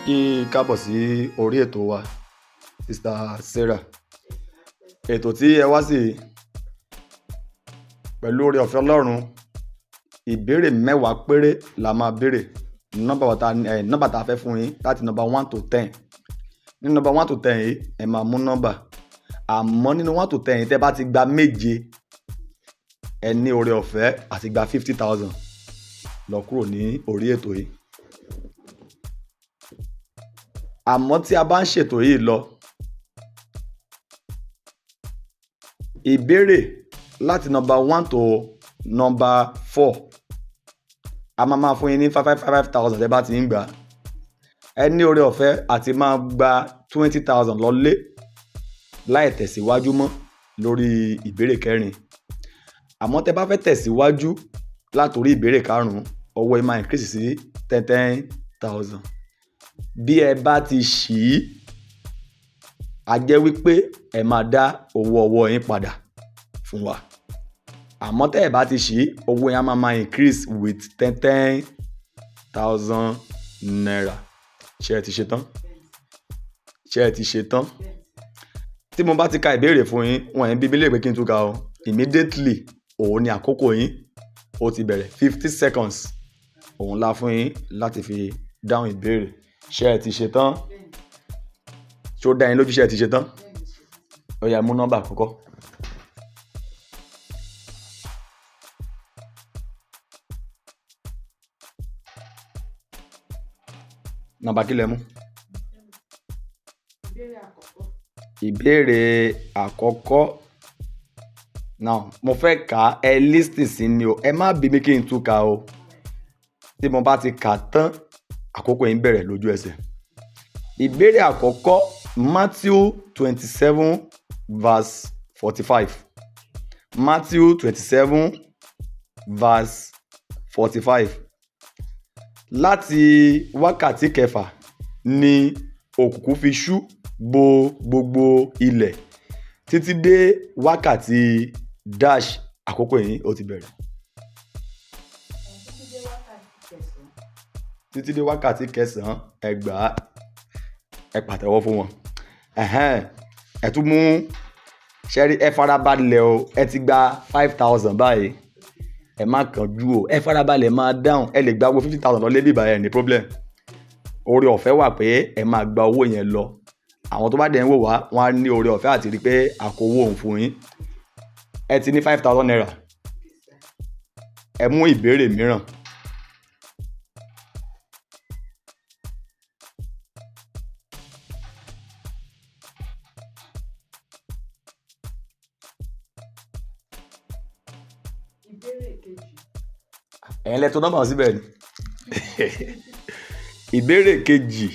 Kí káàbọ̀ sí orí ètò wa, Sister Sarah. Ètò tí ẹ wá sí pẹ̀lú oore ọ̀fẹ́ Ọlọ́run, ìbéèrè 10 péré la máa béèrè. Nọ́mbà tá a fẹ́ fún yín láti nọ́mbà 1 to 10. Ní nọ́mbà 1 to 10 yìí, ẹ máa mú nọ́mbà. Àmọ́ nínú 1 to 10 yìí, tẹ́ bá ti gba 7, ẹ ní oore ọ̀fẹ́ àti gba 50,000 lọ kúrò ní orí ètò yìí. Àmọ́ tí a bá ń ṣètò yìí lọ, ìbéèrè láti nọ́mbà 1 to nọ́mbà 4, a máa fún yín ní five five five thousand tẹ́ bá ti ń gbà. Ẹ ní oore ọ̀fẹ́ àti máa gba 20,000 lọlé láì tẹ̀síwájú mọ́ lórí ìbéèrè kẹrin. Àmọ́ tẹ́ bá fẹ́ tẹ̀síwájú látòrí ìbéèrè karùn-ún, owó yín máa increase sí ten ten thousand. Bí ẹ bá ti ṣí, a jẹ́ wípé ẹ máa dá owó ọwọ́ yín padà fún wa. Àmọ́ tẹ́ ẹ bá ti ṣí, owó yín á máa increase with ten ten thousand naira. Ṣé ẹ ti ṣe tán? Ṣé ẹ ti ṣe tán? Tí mo bá ti ka ìbéèrè fún yín, wọ́n ẹ̀ ń bí mi léèrè pé kí n tún ka o. Immediately, òun ni àkókò yín ó ti bẹ̀rẹ̀. 50 seconds òun la fún yín láti fi dáhùn ìbéèrè. Ṣé ẹ ti ṣe tán? Ṣé ó dá yín lójú ṣé ẹ ti ṣe tán? Ó yá, mú nọ́mbà àkọ́kọ́. Nọ́mbà kí lẹ mú? Ìbéèrè àkọ́kọ́. Ìbéèrè àkọ́kọ́. Now, mo fẹ́ kà á, ẹ listen sí mi o. Ẹ má bí mi kí n tún ka o. Tí mo bá ti kà á tán, àkókò yín bẹ̀rẹ̀ lójú ẹsẹ̀. Ìbéèrè àkọ́kọ́, Matthew 27 verse 45. Matthew 27 verse 45. Láti wákàtí kẹfà ni òkùnkùn fi ṣú bo gbogbo ilẹ̀ títí dé wákàtí dash. Àkókò yìí ó ti bẹ̀rẹ̀. Títí dé wákàtí kẹsàn-án. Títí dé wákàtí kẹsàn-án. Ẹ gbà á, ẹ pàtẹ́wọ́ fún wọn. Ẹ̀hẹ́n, ẹ tún mú ṣẹ́rí, ẹ farabalẹ̀ o. Ẹ ti gba 5,000 báyìí. Ẹ má kánjú o, ẹ farabalẹ̀ máa dáhùn. Ẹ lè gba owó 50,000 lọ lébì báyẹn, ní problem. Oore ọ̀fẹ́ wà pé ẹ máa gba owó yẹn lọ. Àwọn tó bá dẹ̀ ń wò wá, wọ́n á ní oore ọ̀fẹ́ àti rí pé àkówó òun fún yín. Ẹ ti ní 5,000 naira. Ẹ mú ìbéèrè mìíràn. Ìbéèrè kejì. Ẹ̀yin lẹ tó nọ́mbà síbẹ̀ ni. Ìbéèrè kejì.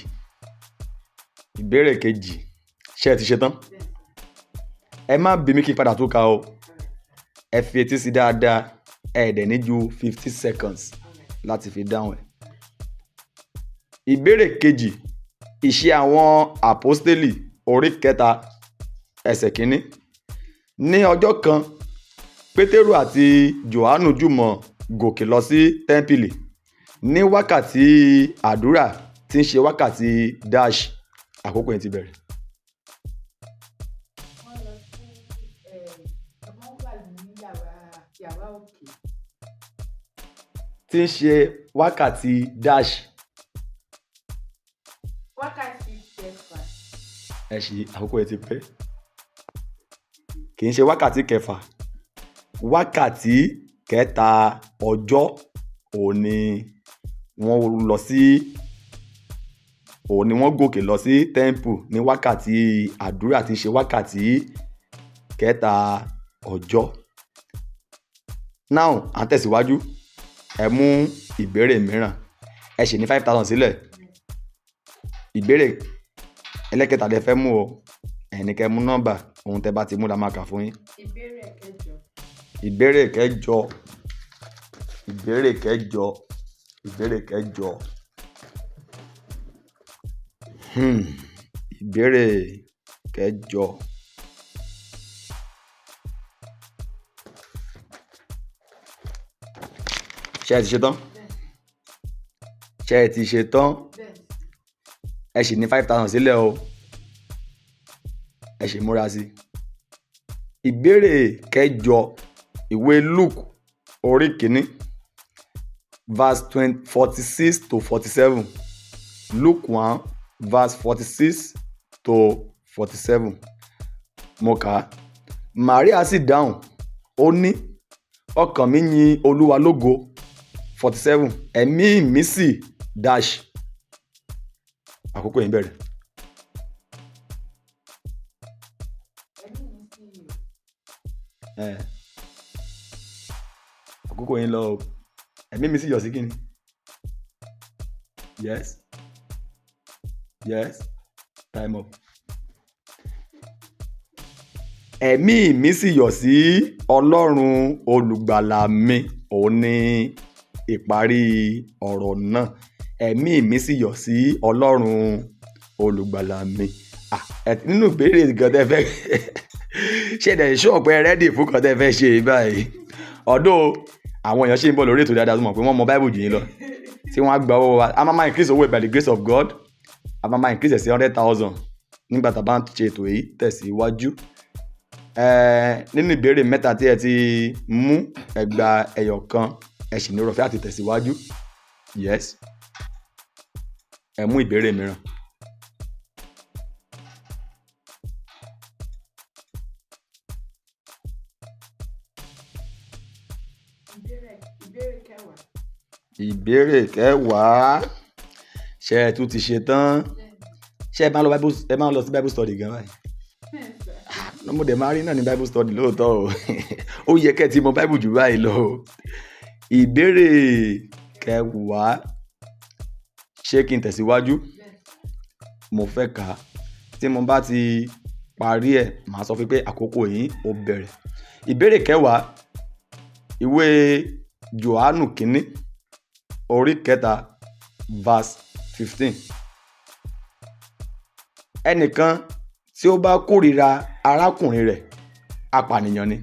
Ìbéèrè kejì. Ṣé ẹ ti ṣe tán? Ẹ má bí mi kí n padà tún ka o. Ẹ fi etí sí dáadáa. Ẹ dẹ̀ ní ju 50 seconds láti fi dáhùn ẹ̀. Ìbéèrè kejì. Ìṣe àwọn àpọ́stélì orí 3 ẹsẹ̀ 1. Ní ọjọ́ kan, Pétérù àti Jòhánù jùmọ̀ gòkè lọ sí tẹ́ḿpìlì ní wákàtí àdúrà tí ń ṣe wákàtí dash. Àkókò yẹn ti bẹ̀rẹ̀. Wọ́n lọ sí wọ́n wà ní yàrá òkè. Tí ń ṣe wákàtí dash. Wákàtí kẹfà. Ẹ ṣì, àkókò yẹn ti pẹ́. Kì í ṣe wákàtí kẹfà. Wákàtí kẹta ọjọ́ òun ni wọ́n lọ sí, òun ni wọ́n gòkè lọ sí tẹ́ḿpù ní wákàtí àdúrà tí ń ṣe wákàtí kẹta ọjọ́. Now, à ń tẹ̀síwájú. Ẹ mú ìbéèrè mìíràn. Ẹ ṣì ní 5,000 sílẹ̀. Ìbéèrè ẹlẹ́kẹta lẹ fẹ́ mú o. Ẹ̀yin ni kẹ́ mú nọ́mbà. Ohun tẹ́ bá ti mú la máa kà fún yín. Ìbéèrè kẹjọ. Ìbéèrè kẹjọ. Ìbéèrè kẹjọ. Ìbéèrè kẹjọ. Ìbéèrè kẹjọ. Ṣé ẹ ti ṣe tán? Ṣé ẹ ti ṣe tán? Ẹ sì ní 5,000 sílẹ̀ o, ẹ sì múra sí i. Ìbéèrè kẹjọ, ìwé Luke orí kìíní, verse 46 to 47. Luke 1 verse 46 to 47. Mo kà á. Maria sì dáhùn, ó ní, ọkàn mi yin Olúwa lógo. 47, ẹ̀mí mi sì dash. Àkókò yìí bẹ̀rẹ̀. Ẹ̀mí mi sì yọ̀. Ẹ̀. Àkókò yìí ń lọ o. Ẹ̀mí mi sì yọ̀ sí kíni? Yes. Yes. Time up. Ẹ̀mí mi sì yọ̀ sí Ọlọ́run olùgbàlà mi. Òun ni ìparí ọ̀rọ̀ náà. Ẹ̀mí mi sì yọ̀ sí Ọlọ́run olùgbàlà mi. Ah, nínú ìbéèrè nǹkan tẹ́ fẹ́ ṣe dẹ̀ ṣọ́ pé ẹ ready fún nǹkan tẹ́ fẹ́ ṣe báyìí. Although àwọn èèyàn ṣì ń bọ̀ lórí ètò dáadáa tó mọ̀ pé wọ́n mọ Bible jù yín lọ, tí wọ́n á gba owó wa. A máa increase owó by the grace of God. A máa increase ẹ̀ sí 100,000 nígbà tá a bá ń ṣe ètò yìí tẹ̀síwájú. Nínú ìbéèrè mẹ́ta tí ẹ ti mú, ẹ gba ẹyọ kan, ẹ sì ní oore-ọ̀fẹ́ àti tẹ̀síwájú. Yes. Ẹ mú ìbéèrè mìíràn. Ìbéèrè kẹwàá. Ìbéèrè kẹwàá. Ṣé ẹ tún ti ṣe tán? Ṣé ẹ máa lọ Bible, ẹ máa lọ sí Bible study gan báyìí? Mo dẹ̀ máa rí náà ní Bible study lóòótọ́ o. Ó yẹ kẹ́ ẹ ti mọ Bible jù báyìí lọ o. Ìbéèrè kẹwàá. Ṣé kí n tẹ̀síwájú? Mo fẹ́ kà á. Tí mo bá ti parí ẹ̀, màá sọ fún pé àkókò yìí ó bẹ̀rẹ̀. Ìbéèrè kẹwàá, ìwé Jòhánù kìíní, orí kẹta, verse 15. Ẹnìkan tí ó bá kórìíra arákùnrin rẹ̀, apànìyàn ni.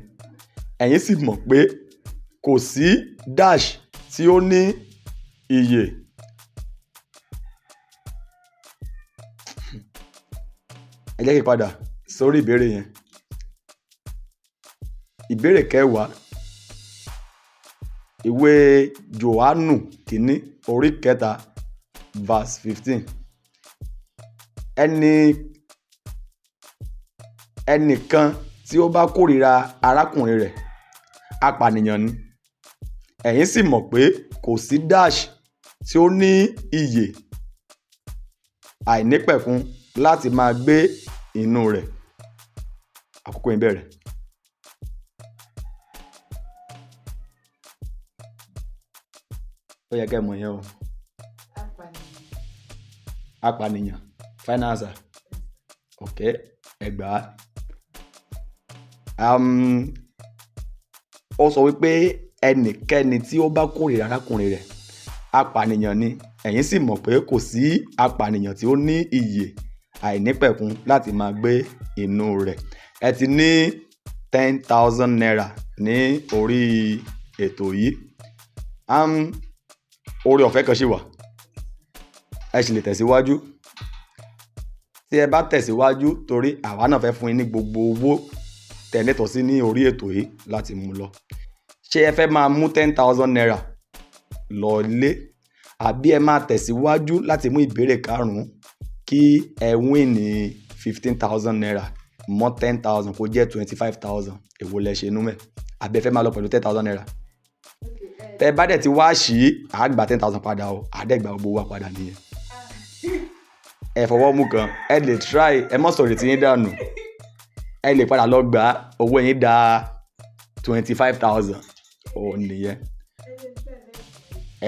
Ẹ̀yin sì mọ̀ pé kò sí dash tí ó ní ìyè. Ẹ jẹ́ kí n padà sórí ìbéèrè yẹn. Ìbéèrè kẹwàá, ìwé Jòhánù kìíní, orí kẹta, verse 15. Ẹnìkan tí ó bá kórìíra arákùnrin rẹ̀, apànìyàn ni. Ẹ̀yin sì mọ̀ pé kò sí dash tí ó ní ìyè àìnípẹ̀kun láti máa gbé inú rẹ̀. Àkókò yìí bẹ̀rẹ̀. Ó yẹ kẹ́ ẹ mọ̀ yẹn o. Apànìyàn. Apànìyàn. Final answer. Okay, ẹ gbà á. Ó sọ wípé ẹnikẹ́ni tí ó bá kórìíra arákùnrin rẹ̀, apànìyàn ni. Ẹ̀yin sì mọ̀ pé kò sí apànìyàn tí ó ní ìyè àìnípẹ̀kun láti máa gbé inú rẹ̀. Ẹ ti ní 10,000 naira ní orí ètò yìí. Oore ọ̀fẹ́ kan ṣì wà. Ẹ sì lè tẹ̀síwájú. Tí ẹ bá tẹ̀síwájú, torí àwa náà fẹ́ fún yín ní gbogbo owó tẹ́ lẹ́tọ̀ọ́ sí ní orí ètò yìí láti mú lọ. Ṣé ẹ fẹ́ máa mú 10,000 naira lọ ilé? Àbí ẹ máa tẹ̀síwájú láti mú ìbéèrè karùn-ún kí ẹ win ní 15,000 naira mọ́ 10,000 kó jẹ́ 25,000? Èwo lẹ ṣe inú mẹ́? Àbí ẹ fẹ́ máa lọ pẹ̀lú 10,000 naira? Tẹ́ bá dẹ̀ ti wá ṣí, à gba 10,000 padà o, à dẹ̀ gba gbogbo wa padà nìyẹn. Ẹ fọwọ́ mú kan, ẹ lè try, ẹ má sọ̀rọ̀ tí yín dànù. Ẹ lè padà lọ gba owó yín dá 25,000. Ó nìyẹn.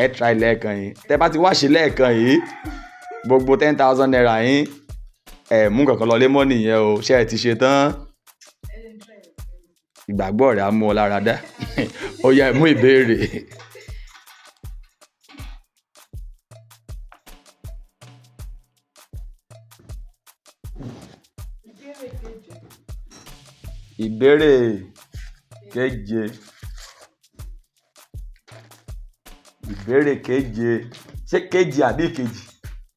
Ẹ try lẹ́ẹ̀kan yìí. Tẹ́ bá ti wá ṣe lẹ́ẹ̀kan yìí, gbogbo 10,000 naira yín, ẹ mú kankan lọ lé mọ́ nìyẹn o. Ṣé ẹ ti ṣe tán? Ìgbàgbọ́ rẹ̀ á mú ọ lára dá. Ó yá, ẹ mú ìbéèrè. Ìbéèrè keje. Ìbéèrè keje. Ìbéèrè keje. Ṣé keje àbí ìkejì?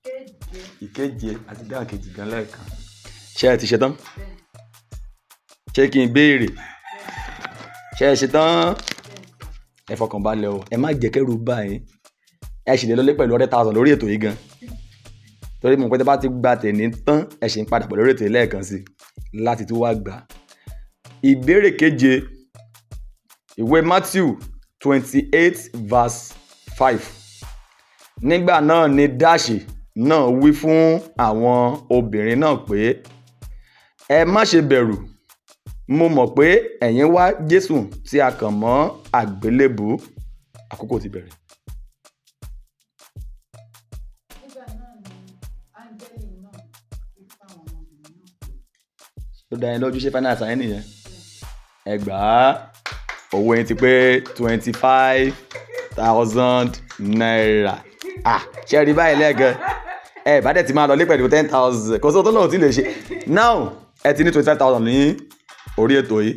Keje. Ìkeje àti dáhùn kejì gan lẹ́ẹ̀kan. Ṣé ẹ ti ṣe tán? Ṣé kí n béèrè? Ṣé ẹ ṣe tán? Ẹ fọkàn balẹ̀ o, ẹ má jẹ́ kẹ́rù bà yín. Ẹ sì lè lọlé pẹ̀lú 100,000 lórí ètò yìí gan, torí mo pẹ́ tẹ́ bá ti gba tèmi tán, ẹ sì ń padà bọ̀ lórí ètò yìí lẹ́ẹ̀kan sí láti tún wá gbà. Ìbéèrè keje, ìwé Matthew 28 verse 5. Nígbà náà ni dáàṣì náà wí fún àwọn obìnrin náà pé, "Ẹ má ṣe bẹ̀rù, mo mọ̀ pé ẹ̀yin wá Jésù tí a kàn mọ́ àgbélébùú." Àkókò ti bẹ̀rẹ̀. Nígbà náà ni áńgẹ́lì náà wí fún àwọn ọmọbìnrin náà pé, Tó dá yín lójú? Ṣé final answer yín nìyẹn? Ẹ gbà á, owó yín ti pé ₦25,000. Ah, ṣe rí báyìí lẹ́ẹ̀kan, ẹ bá dẹ̀ ti máa lọ lé pẹ̀lú 10,000. Kò sóhun tó lóun ti lè ṣe. Now ẹ ti ní 25,000 ní orí ètò yìí.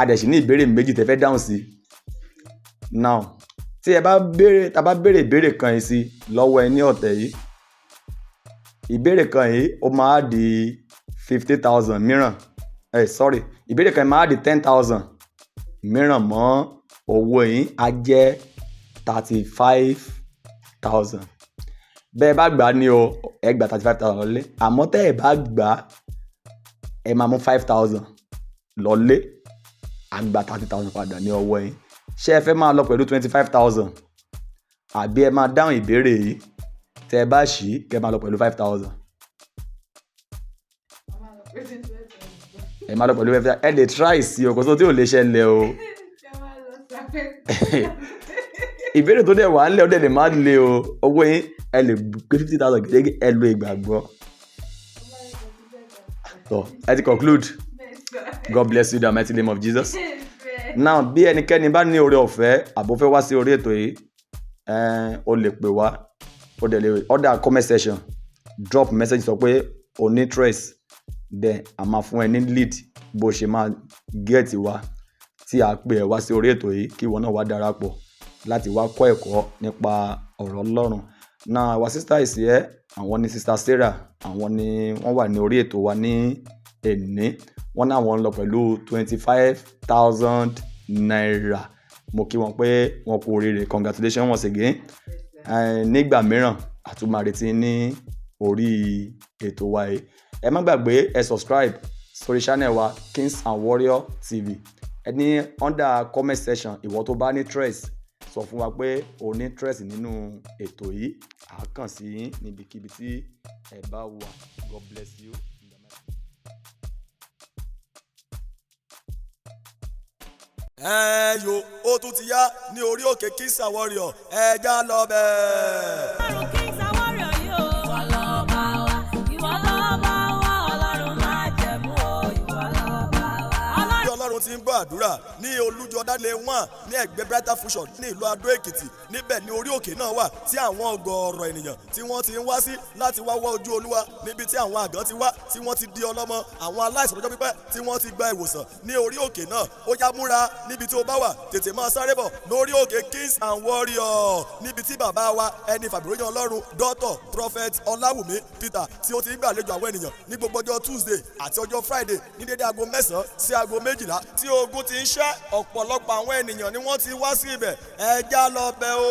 A dẹ̀ sì ní ìbéèrè méjì tẹ́ fẹ́ dáhùn sí. Now tí ẹ bá béèrè, tá a bá béèrè ìbéèrè kan yìí sí lọ́wọ́ ẹ ní ọ̀tẹ̀ yìí, ìbéèrè kan yìí ó máa di 50,000 mìíràn. Ẹ sorry, ìbéèrè kan máa di 10,000 mìíràn mọ́ owó yín, á jẹ́ 35,000. Bẹ́ẹ̀ bá gbà á ní o, ẹ gba 35,000 lọ́lé. Àmọ́ tẹ́ ẹ bá gbà á, ẹ máa mú 5,000 lọ́lé, á gba 30,000 padà ní ọwọ́ yín. Ṣé ẹ fẹ́ máa lọ pẹ̀lú 25,000, àbí ẹ máa dáhùn ìbéèrè yìí, tẹ́ ẹ bá ṣí, kẹ́ ẹ máa lọ pẹ̀lú 5,000? A máa lọ pé 25,000. Ẹ máa lọ pẹ̀lú 5,000. Ẹ lè try sí o, kò sóhun tí ò lè ṣẹlẹ̀ o. Ṣé máa lọ sáfẹ́? Ìbéèrè tó dẹ̀ wà ńlẹ̀, ó dẹ̀ lè má le o. Owó yín, ẹ lè gbé 50,000 gẹ́gẹ́. Ẹ lo ìgbàgbọ́. Tọ́ ẹ ti conclude. God bless you in the mighty name of Jesus. Now bí ẹnikẹ́ni bá ní oore ọ̀fẹ́ àbó fẹ́ wá sí orí ètò yìí, o lè pè wá, o dẹ̀ lè order comment section, drop message, sọ pé o ní interest, then a máa fún ẹ ní lead bó ṣe máa get wa tí a pè ẹ́ wá sí orí ètò yìí, kí ìwọ náà wá darapọ̀ láti wá kọ́ ẹ̀kọ́ nípa ọ̀rọ̀ Ọlọ́run. Now our sister is here. Àwọn ni Sister Sarah, àwọn ni wọ́n wà ní orí ètò wa ní èní. Wọ́n ní àwọn ń lọ pẹ̀lú ₦25,000. Mo kí wọn pé wọn kú oríire. Congratulations once again. Nígbà mìíràn, a tún máa retí ní orí ètò wa yìí. Ẹ má gbàgbé, ẹ subscribe sórí channel wa, Kings and Warrior TV. Ẹ ní under comment section, ìwọ tó bá ní interest, sọ fún wa pé o ní interest nínú ètò yìí. À á kàn sí yín níbikíbi tí ẹ bá wà. God bless you. Ẹ yo, ó tún ti yá ní orí òkè Kings and Warrior. Ẹ já lọ bẹ́ẹ̀. Ọlọ́run Kings and Warrior yìí o. Ìwọ lọ́ba wa, ìwọ lọ́ba wa, Ọlọ́run májẹ̀mú o, ìwọ lọ́ba wa. Bí Ọlọ́run ti ń gbọ́ àdúrà ní Olújọdálé 1 ní ẹ̀gbẹ́ Brighter Fusion ní ìlú Adó Èkìtì, níbẹ̀ ní orí òkè náà wà tí àwọn ọgọ́rọ̀ ènìyàn tí wọ́n ti ń wá sí láti wá wá ojú Olúwa, níbi tí àwọn àgàn ti wá tí wọ́n ti di ọlọ́mọ, àwọn aláìsàn lọ́jọ́ pípẹ́ tí wọ́n ti gba ìwòsàn ní orí òkè náà. Ó yá, múra níbi tí o bá wà, tètè máa sáré bọ̀ lórí òkè Kings and Warrior, níbi tí bàbá wa, ẹni fàbíróyìn Ọlọ́run, Dr. Prophet Ọláwùmí Peter, tí ó ti ń gbàlejò àwọn ènìyàn ní gbogbo ọjọ́ Tuesday àti ọjọ́ Friday ní dédé aago 9 sí aago 12, tí ogun ti ń ṣẹ́. Ọ̀pọ̀lọpọ̀ àwọn ènìyàn ni wọ́n ti wá sí ibẹ̀. Ẹ já lọ bẹ̀ o.